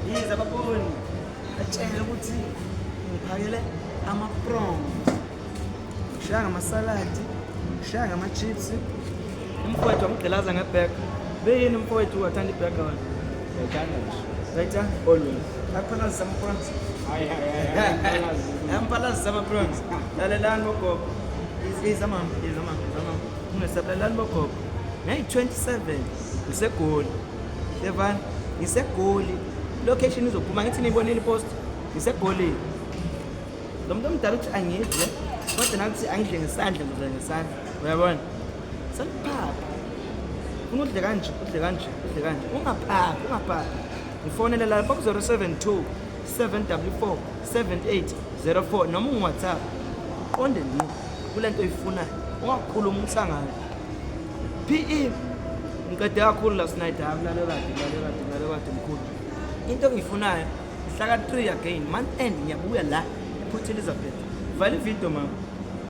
Yiza baboni. Atshele ukuthi ngiphakele ama-prawns. Ngishaya ngamasaladi, ngishaya ngama-chips. Umfowethu wamgqilaza ngebhega. Beyini umfowethu wathanda ibhega wena? Ngiyayithanda nje. Uyayithanda? Always. Akuphalazisa ama-prawns. Hayi hayi hayi. hayi. Amphalazisa ama-prawns. Lalelani bogogo. Iza mama, iza mama, iza mama. Ungesabi, lalelani bogogo. Ngeyi-27 ngiseGoli. Stefan, ngiseGoli. Location izophuma ngithi niyibonile ipost. NgiseGoli. Lo muntu omdala uthi angidle, kodwa nakuthi angidle ngesandla, ngidla ngesandla. Uyabona? Seliphapha. Ufuna udle kanje, udle kanje, udle kanje. Ungaphaphi, ungaphaphi. Ngifonele lapha ku-072 744 7804 noma ungu-WhatsApp. Qonde ngqo kule nto oyifunayo. Ungakhulumi umsangano. PE ngiqede kakhulu last night, hayi kulale kade, kulale kade, kulale kade mkhulu. Into engiyifunayo mhla ka-3 again, month end, ngiyabuya la ePort Elizabeth. Vala ividiyo mama.